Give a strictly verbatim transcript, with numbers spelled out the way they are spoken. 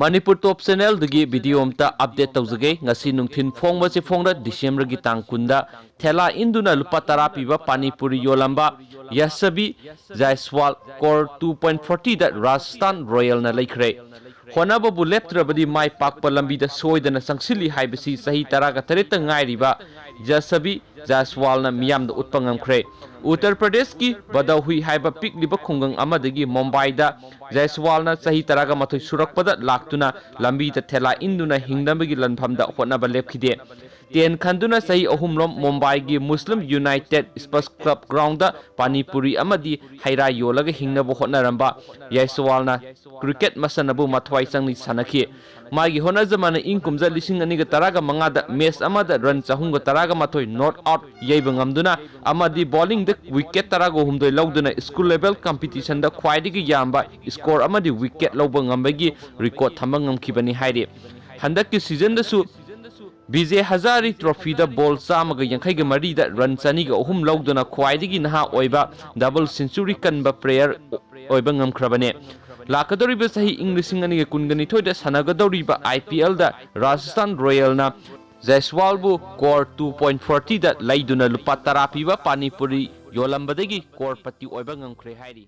ꯃꯅꯤꯄꯨꯔ ꯇꯣꯞ ꯆꯦꯅꯦꯜꯗꯒꯤ video ꯑꯝꯇ update ꯇꯧꯖꯒꯦ꯫ ꯉꯁꯤ ꯅꯨꯡꯊꯤꯜ ꯐꯣꯡꯕꯁꯤ ꯐꯣꯡꯅ ꯗꯤꯁꯦꯝꯕꯔꯒꯤ ꯇꯥꯡ ꯀꯨꯟꯗ ꯊꯦꯂꯥ ꯏꯟꯗꯨꯅ ꯂꯨꯄꯥ ꯇꯔꯥ ꯄꯤꯕ panipuri ꯌꯣꯜꯂꯝꯕ ꯌꯁꯕꯤ ꯖꯥꯏꯁꯋꯥꯜ core two point ꯐꯣꯔꯇꯤꯗ Rajasthan ꯔꯣꯌꯦꯜꯅ ꯂꯩꯈ꯭ꯔꯦ꯫ ꯍꯣꯠꯅꯕꯕꯨ ꯂꯦꯞꯇ꯭ꯔꯕꯗꯤ ꯃꯥꯏ ꯄꯥꯛꯄ ꯂꯝꯕꯤꯗ ꯁꯣꯏꯗꯅ ꯆꯪꯁꯤꯜꯂꯤ ꯍꯥꯏꯕꯁꯤ ꯆꯍꯤ ꯇꯔꯥꯒ ꯇꯔꯦꯠꯇ ꯉꯥꯏꯔꯤꯕ ꯌꯁꯕꯤ ꯖꯥꯏꯁꯋꯥꯜꯅ ꯃꯤꯌꯥꯝꯗ ꯎꯠꯄ ꯉꯝꯈ꯭ꯔꯦ꯫ ꯎꯠꯇꯔ ꯄ꯭ꯔꯗꯦꯁꯀꯤ ꯕꯗꯧꯍꯨꯏ ꯍꯥꯏꯕ ꯄꯤꯛꯂꯤꯕ ꯈꯨꯡꯒꯪ ꯑꯃꯗꯒꯤ ꯃꯨꯝꯕꯥꯏꯗ ꯖꯥꯏꯁꯋꯥꯜꯅ ꯆꯍꯤ ꯇꯔꯥꯒ ꯃꯥꯊꯣꯏ ꯁꯨꯔꯛꯄꯗ ꯂꯥꯛꯇꯨꯅ ꯂꯝꯕꯤꯗ ꯊꯦꯂꯥ ꯏꯟꯗꯨꯅ ꯍꯤꯡꯅꯕꯒꯤ ꯂꯥꯟꯐꯝꯗ ꯍꯣꯠꯅꯕ ꯂꯦꯞꯈꯤꯗꯦ꯫ ꯇꯦꯟ ꯈꯟꯗꯨꯅ ꯆꯍꯤ ꯑꯍꯨꯝꯂꯣꯝ ꯃꯨꯝꯕꯥꯏꯒꯤ ꯃꯨꯁꯂꯤꯝ United sports club ground panipuri ꯑꯃꯗꯤ ꯍꯩ ꯔꯥ ꯌꯣꯜꯂꯒ ꯍꯤꯡꯅꯕ ꯍꯣꯠꯅꯔꯝꯕ ꯌꯥꯏꯁꯋꯥꯜꯅ ꯀ꯭ꯔꯤꯀꯦꯠ ꯃꯁꯥꯟꯅꯕꯨ ꯃꯊ꯭ꯋꯥꯏ ꯆꯪꯅ ꯁꯥꯟꯅꯈꯤ꯫ ꯃꯥꯒꯤ ꯍꯣꯠꯅꯖꯃꯟꯅ ꯏꯪ ꯀꯨꯝꯖꯥ ꯂꯤꯁꯤꯡ ꯑꯅꯤꯒ ꯇꯔꯥꯒ ꯃꯉꯥꯗ ꯃꯦꯆ ꯑꯃꯗ ꯔꯟ ꯆꯍꯨꯝꯒ ꯇꯔꯥꯒ ꯃꯥꯊꯣꯏ ꯅꯣꯠ ꯑꯥꯎꯠ ꯌꯩꯕ ꯉꯝꯗꯨꯅ ꯑꯃꯗꯤ ꯕꯣꯂꯤꯡꯗ ꯋꯤꯀꯦꯠ ꯇꯔꯥꯒ ꯍꯨꯝꯗꯣꯏ ꯂꯧꯗꯨꯅ ꯁ꯭ꯀꯨꯜ ꯂꯦꯚꯦꯜ ꯀꯝꯄꯤꯇꯤꯁꯟꯗ ꯈ꯭ꯋꯥꯏꯗꯒꯤ ꯌꯥꯝꯕ ꯁ꯭ꯀꯣꯔ ꯑꯃꯗꯤ ꯋꯤꯀꯦꯠ ꯂꯧꯕ ꯉꯝꯕꯒꯤ ꯔꯦꯀꯣꯔꯗ ꯊꯝꯕ ꯉꯝꯈꯤꯕꯅꯤ ꯍꯥꯏꯔꯤ꯫ ꯍꯟꯗꯛꯀꯤ ꯁꯤꯖꯟꯗꯁꯨ ꯕꯤꯖꯦ ꯍꯖꯥꯔꯤ ꯇ꯭ꯔꯣꯐꯤꯗ ꯕꯣꯜ ꯆꯥꯝꯃꯒ ꯌꯥꯡꯈꯩꯒ ꯃꯔꯤꯗ ꯔꯟ ꯆꯅꯤꯒ ꯑꯍꯨꯝ ꯂꯧꯗꯨꯅ ꯈ꯭ꯋꯥꯏꯗꯒꯤ ꯅꯍꯥ ꯑꯣꯏꯕ ꯗꯕꯜ ꯁꯦꯟꯆꯨꯔꯤ ꯀꯟꯕ ꯄ꯭ꯂꯦꯌꯔ ꯑꯣꯏꯕ ꯉꯝꯈ꯭ꯔꯕꯅꯦ꯫ ꯂꯥꯛꯀꯗꯧꯔꯤꯕ ꯆꯍꯤ ꯏꯪ ꯂꯤꯁꯤꯡ ꯑꯅꯤꯒ ꯀꯨꯟꯒ ꯅꯤꯊꯣꯏꯗ ꯁꯥꯟꯅꯒꯗꯧꯔꯤꯕ ꯑꯥꯏ ꯄꯤ ꯑꯦꯜꯗ ꯔꯥꯖꯁꯊꯥꯟ ꯔꯣꯌꯦꯜꯅ ꯖꯥꯏꯁꯋꯥꯜꯕꯨ ꯀꯣꯔ ꯇꯨ ꯄꯣꯏꯟ ꯐꯣꯔꯇꯤꯗ ꯂꯩꯗꯨꯅ ꯂꯨꯄꯥ ꯇꯔꯥ ꯄꯤꯕ ꯄꯥꯅꯤꯄꯨꯔꯤ ꯌꯣꯜꯂꯝꯕꯗꯒꯤ ꯀꯣꯔꯄꯇꯤ ꯑꯣꯏꯕ ꯉꯝꯈ꯭ꯔꯦ ꯍꯥꯏꯔꯤ꯫